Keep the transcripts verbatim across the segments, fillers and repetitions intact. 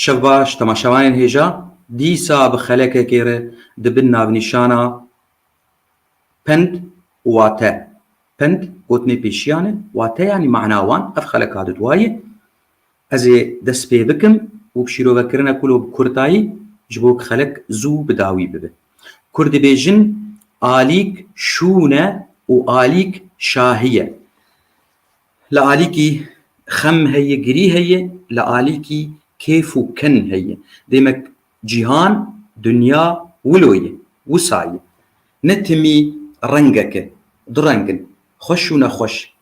Şev baş, temaşevanên hêja. Dîsa bi xelekekê re di bin navnîşana pend û wate. Pend gotinê pêşiyan e, wate yanî mana wan, ev xeleka di dua ye. Ez ê dest pê bikim û bi şîrovekirina ku lo bi kurtayî ji bo ku xelek zû bi dawî bibe. Kurd dibêjin, alîk şûn e û alîk şahî ye. Li alîkî xem heye, girî heye, li alîkî kêf û ken heye. Demek cîhan, dinya wilo ye, wisa ye. Ne timî rengek e, du reng in, xweş û nexweş.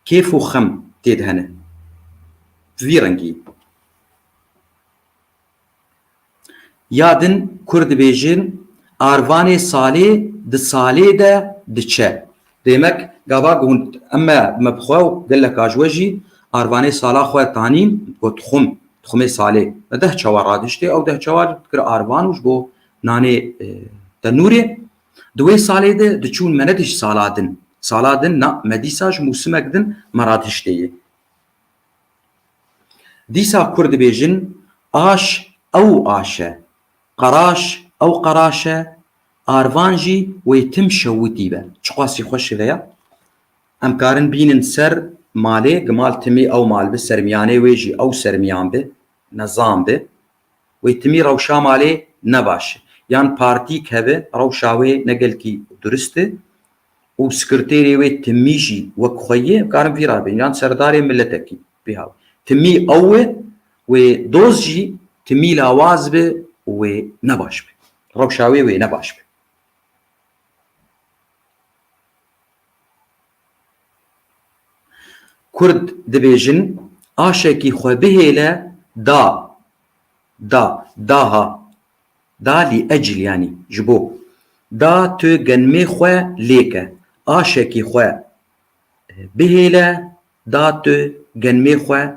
Kêf û xem tê de hene. Vî rengî. Ya din Kurd dibêjin, arvanê salê di salê de diçe. Demek gava ku hûn, em me, me bi xwe û geleka ji we jî arvanê sala xwe tanîn, got dixwim, dixwimê salê. Me deh çawa radiştê, ew deh çawa dikir arvan û ji bo nanê, e, tenûrê. Di wê salê de diçûn, me nedît sala din. Sala din na, me dîsa ji mûsimek din me radiştê ye. Dîsa Kurd dibêjin, aş ew aş e, qeraş ew qeraş e, arvan jî wê tim şewitî be. Çiqasî xweş e vêya. Em karin bînin ser malê, gi mal timî ew mal bi, sermiyanê wê jî ew sermiyan bi, nezam bi. Wê timî rewşa malê ne baş e. Yan partîk hebe, rewşa wê ne gelkî durist e û sekreterê wê timî jî wek xwe yê, karin vî rabin, yan serdarê miletekî, vî haw. Timî ew e, wê doz jî timî lawaz be û wê ne baş be. Rewşa wê wê ne baş be. Kurd dibêjin, aşekî xwe bihêle da, da, daha, da lî ecil, yanî ji bo. Da tu genmê xwe lêke, aşekî xwe bihêle, da tu genmê xwe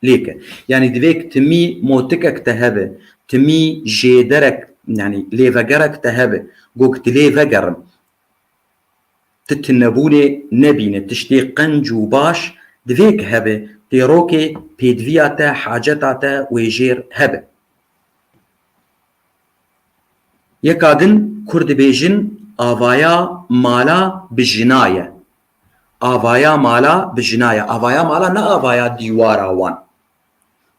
lêke. Yanî divêk timî motikek te hebe, timî jêderek, yanî lêvegerek te hebe, gok dilê vegerim. Tu tinebûnê nebîne, tiştê qenc û baş divêk hebe, têrokê pêdiviya te, haceta te wê jêr hebe. Yeka din Kurd dibêjin, avaya mala bi jina ye. Avaya mala bi jina ye. Avaya mala ne avaya dîwara wan.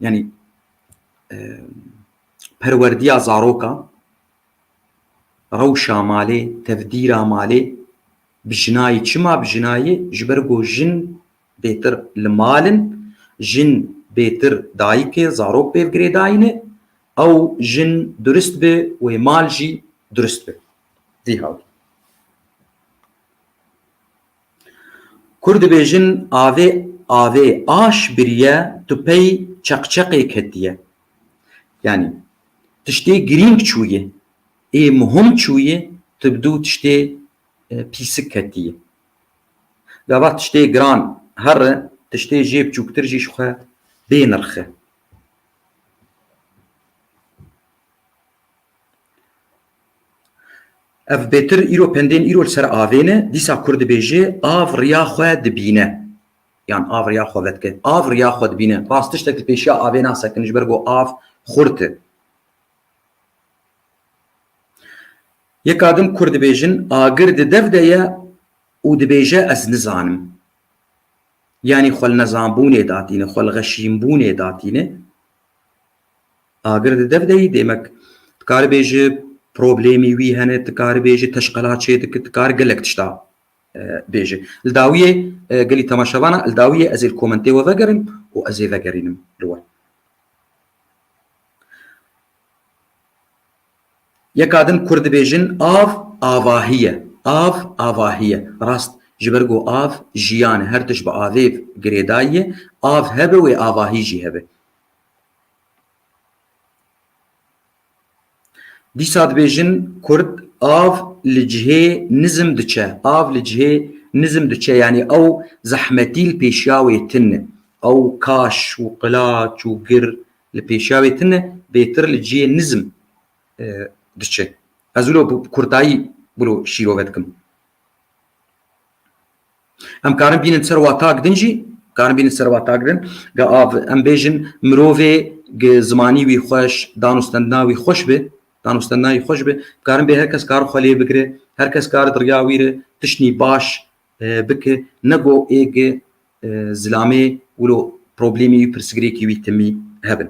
Yanî, e, perwerdiya zaroka, rewşa malê, tevdîra malê, bi jinayê. Çima bi jinayê? Ji ber ku jin bêtir li mal in, jin bêtir dayikê, zarok pê girêdayî ne, ew jin durist bi, wê mal jî durist bi. Vî hawî. Kurd dibêjin, avê, avê aş biriye, tu pey çeqçeqê ketiye. Yanî, tiştê girîng çûye, ê muhim çûye, tu bi dû tiştê, e, pîsik ketiye. Gava tiştê giran here, tiştê jê biçûktir jî ji xwe bê nirx e. Ev bêtir îro, pendên îro li ser avê ne, dîsa Kurd dibêje, av riya xwe dibîne. Yan av riya xwe vedike. Av riya xwe dibîne. Rast tiştek li pêşiya avê nasekin, ji ber ku av xurt e. Yeka din Kurd dibêjin, agir di dev de ye û dibêje, ez nizanim. Yanî xwe li nezanbûnê datîne, xwe li xeşînbûnê datîne. Agir di dev de yî, demek dikare bêje problemî wî hene, dikare bêje teşqela çê dike, dikare gelek tişta, e, bêje. Li dawiyê, e, gelî temaşevana, li dawiyê ez ê li komentê we vegerim û ez ê vegerînim li we. Yeka din Kurd dibêjin, av avahî ye. Av avahî ye. Rast, ji ber ku av jiyan e, her tişt bi avê girêdayî ye. Av hebe wê avahî jî hebe. Dîsa dibêjin Kurd, av li cihê nizm diçe. Av li cihê nizm diçe, yanî ew zehmetî li pêşiya wê tune. Ew kaş û qilaç û gir li pêşiya wê tune, bêtir li cihê nizm, e, diçe. Ez wilo bi kurtayî wilo şîrove dikim. Em karin bînin ser watak din jî, karin bînin ser watak din. Ga av, em bêjin mirovê gi zimanî wî xweş, dan û stendina wî xweş be, dan û stendina wî xweş be, karin bê her kes kar xwe lê bigire, her kes kar di riya wî re tiştî baş, e, bike, ne go ê gi, e, zilamê wilo problemê wî, pirsgirêkî wî timî hebin.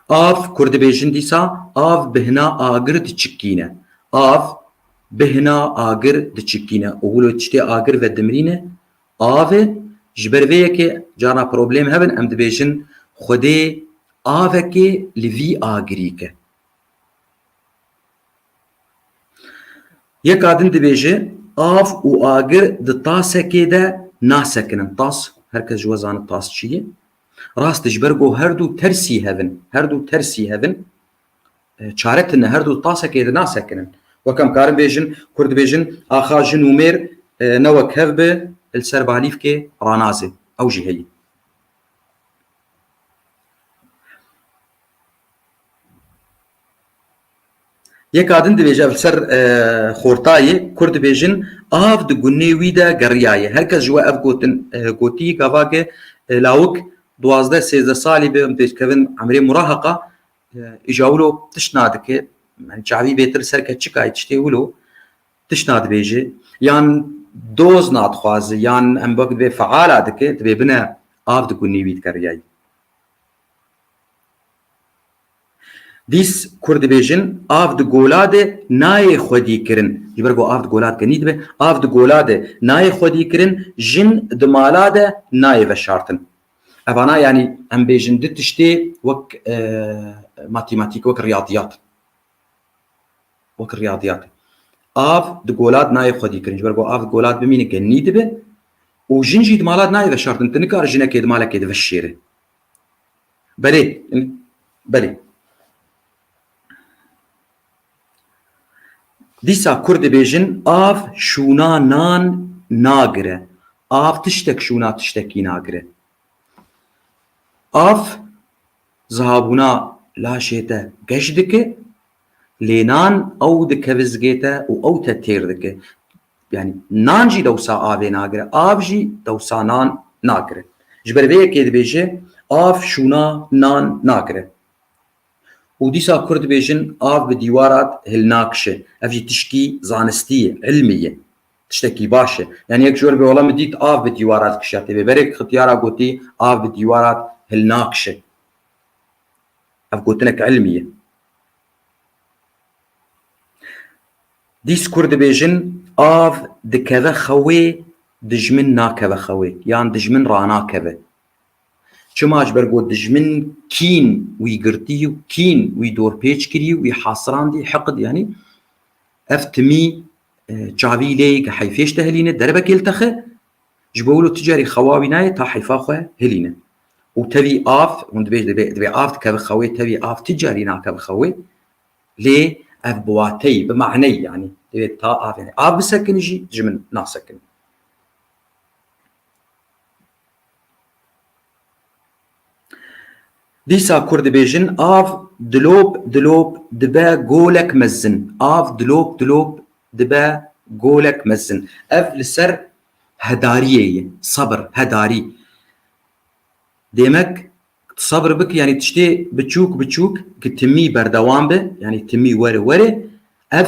Av, kur dibêjin dîsa, av bihna agir diçikîne. Av bihna agir diçikîne. Û wilo tiştê agir vedimrîne, av e. Ji ber vê yekê carna problem hebin, em dibêjin Xwedê avekê li vî agirî ke. Yeka din dibêje, av û agir di tasekê de nasekinin. Tas, her kes ji we zane tas çi ye. Rast e, ji ber ku her du tersî hevin, her du tersî hevin, e, çare tine, her du tasekê de nasekinin. Wek em karin bêjin, kur dibêjin, axa jin û mêr, e, ne wek hev be, li ser balîfkê ranazê. Ew jî heye. Yeka din dibêje, ev li ser, e, xortayê, kur dibêjin, av di gunê wî de geriyaye. Her kes ji we ev gotin, e, gotî, gava ke, e, lawik duwazdeh sêzdeh salî be, em pêşkevin emrê muraheqa, e, îja wilo tişt nadike, yani çavî bêtir ser keçikayê tiştê wilo tişt nadibêje, yan doz nadixwaze, yan em wek dibê feala dike, dibê bine av di gunê wî digeriyayî. Dîs kur dibêjin, av di gola de nayê xwedî kirin. Ji ber ku av di gola de kenî dibe, av di gola de nayê xwedî kirin, jin di mala de nayê veşartin. Evana, yanî, em bêjin du tiştê wek, e, matîmatîk, wek riyadiyat. Wek riyadiyat. Av di gola de nayê xwedî kirin. Ji ber ku av di gola de bimîne, kenî dibe. Û jin jî di mala de nayê veşartin. Tu nikare jinekê di malekê de veşêre. Belê, belê. Dîsa kur dibêjin, av şûna nan nagire. Av tiştek şûna tiştekî nagire. Av zihabûna laşê te geş dike, lê nan ew dikeve zigê te û ew te têr dike. Yani nan jî dewsa avê nagire, av jî dewsa nan nagire. Ji ber vê yekê dibêje, av şûna nan nagire. Û dîsa kur dibêjin, av bi dîwara de hilnakişe. Ev jî tişkî zanistî ye, ilmî ye. Tiştekî baş e. Yani yek ji we re bê, wela min dît av bi dîwara dikişe. Tê bê berê xityara gotî, av bi dîwara de hilnakişe. Ev gotinek ilmî ye. Dîs kur dibêjin, av dikeve xewê, dijmin nakeve xewê, yan dijmin ranakeve. Çima? Ji ber ku dijmin kîn wî girtî û kîn wî dorpêç kirî û wî hasirandî, heqid, yanî ev timî, e, çavî lê yê heyfê ji te hilîne, derebekê li te xe, ji bo wilo tu carî xewa wî nayê ta heyfa xwe hilîne. Û tevî av, hûn dibê, dibê, dibê av dikeve xewê, tevî av tu carî nakeve xewê, lê ev bi wateyî, bi maneyî, yanî divê ta av, yanî av bisekinî jî ji min nasekinî. Dîsa kur dibêjin, av dilop dilop dibe golek mezin. Av dilop dilop dibe golek mezin. Ev li ser hedariyê ye. Sabir, hedarî. Demek, tu sabir bik, yanî tiştê biçûk biçûk ki timî berdewam be, yanî timî were were, ev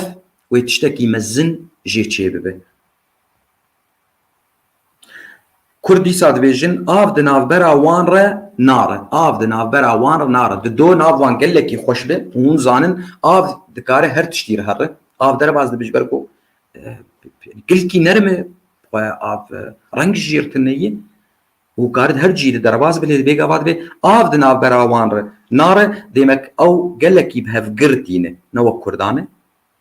wê tiştekî mezin jê çêbibe. Kur dîsa dibêjin, av di navbera wan re nare. Av di navbera wan re nare. Di do nav wan gelekî xweş be. Hûn zanin, av dikare her tiştî re here. Av derbas dibe ji ber ku, e, gilkî nerm e, xwe av, e, reng jî tune ye. Û karit her cî de derbas bile, bê gava dibe, av di navbera wan re nare, demek ew gelekî bi hev girtî ne. Ne wek Kurdan e.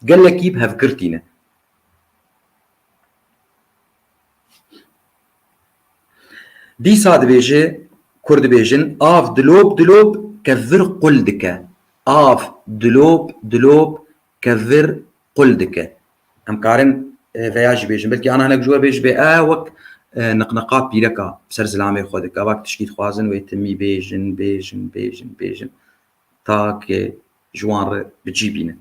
Gelekî bi hev girtî ne. Dîsa dibêje, Kur dibêjin, av dilop dilop kevir qul dike. Av dilop dilop kevir qul dike. Em karin, e, veya jî bêjin. Belkî ana hinek ji we bê jî bê, e, wek, e, niqniqa pîreka ser zilamê xwe dike. Vak tişkî dixwazin wê timî bêjin, bêjin, bêjin, bêjin. Ta ke ji wan re bi cî bînin.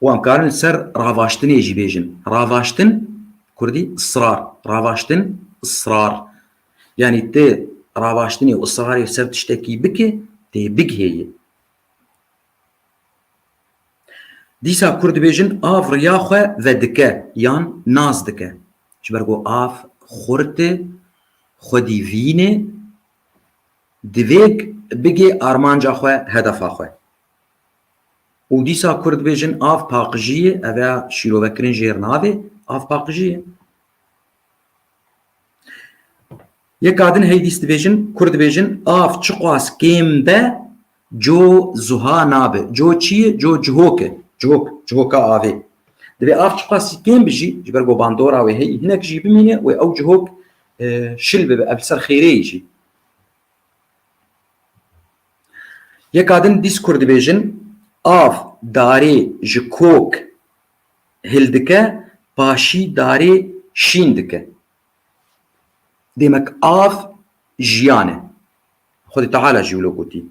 Û em karin li ser ravaştinê jî bêjin. Ravaştin, kurdî, israr. Ravaştin, israr. Yanî ti ravaştinê û israrê ser tiştekî bike, tê bigihêyî. Dîsa kur dibêjin av riya xwe vedike yan nas dike. Ji ber ku av xurt e, xwedî vîn e, divêk bigê armanca xwe, hedefa xwe. Û dîsa kur dibêjin av paqijî ye, ev ya şîrovekirin jêr navê, av paqijî ye. Yeka din hey dîs dibêjin, kur dibêjin, av çiqas kêm be, co zuha nabe. Co çi ye? Co cihok e. Cihok, cihoka avê. Divê av çiqas kêm bi jî, ji ber ku bandora wê hey hinek jî bimîne, wê ew cihok, e, şil bibe, ev li ser xêreyê jî. Yeka din dîs kur dibêjin, av darê ji kok hildike, paşî darê şîn dike. Demek av jiyan e. Xwedê Teala jî wilo gotî.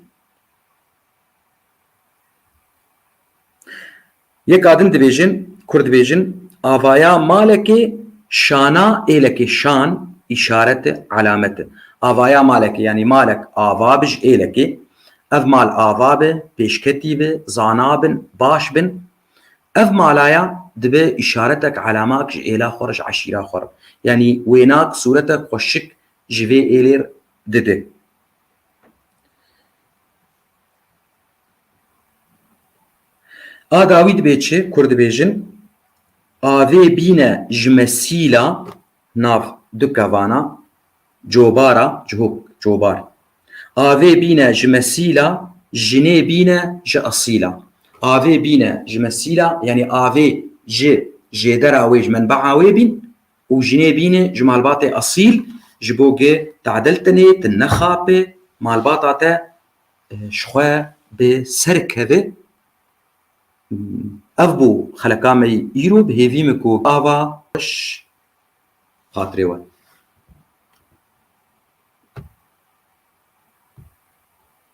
Yeka din dibêjin, kur dibêjin, avaya malekê şana êlekê, şan, îşaret e, alamet e. Avaya malekê, yanî malek ava bi ji êlekê, ev mal ava be, pêşketî be, zana bin, baş bin. Ev malaya dibe îşaretek, alamak ji êla xwe re, ji eşîra xwe re. Yanî wênak, sûretek xweşik ji vê êlê dide. A dawî dibê çi? Kur dibêjin, avê bîne ji mesîla, nav du kevana, cobara, cihok, cobar. Avê bîne ji mesîla, jinê bîne ji esîla. Avê bîne ji mesîla, yanî avê ji jêdera wê, ji menbaa wê bîn û jinê bîne ji malbatê esîl, ji bo ge tadil tenê, tu nexape, malbata te, e, ji xwe bi ser keve. Ev bû xeleka me yî îro, bi hêvî me ku ava xweş xatirê we.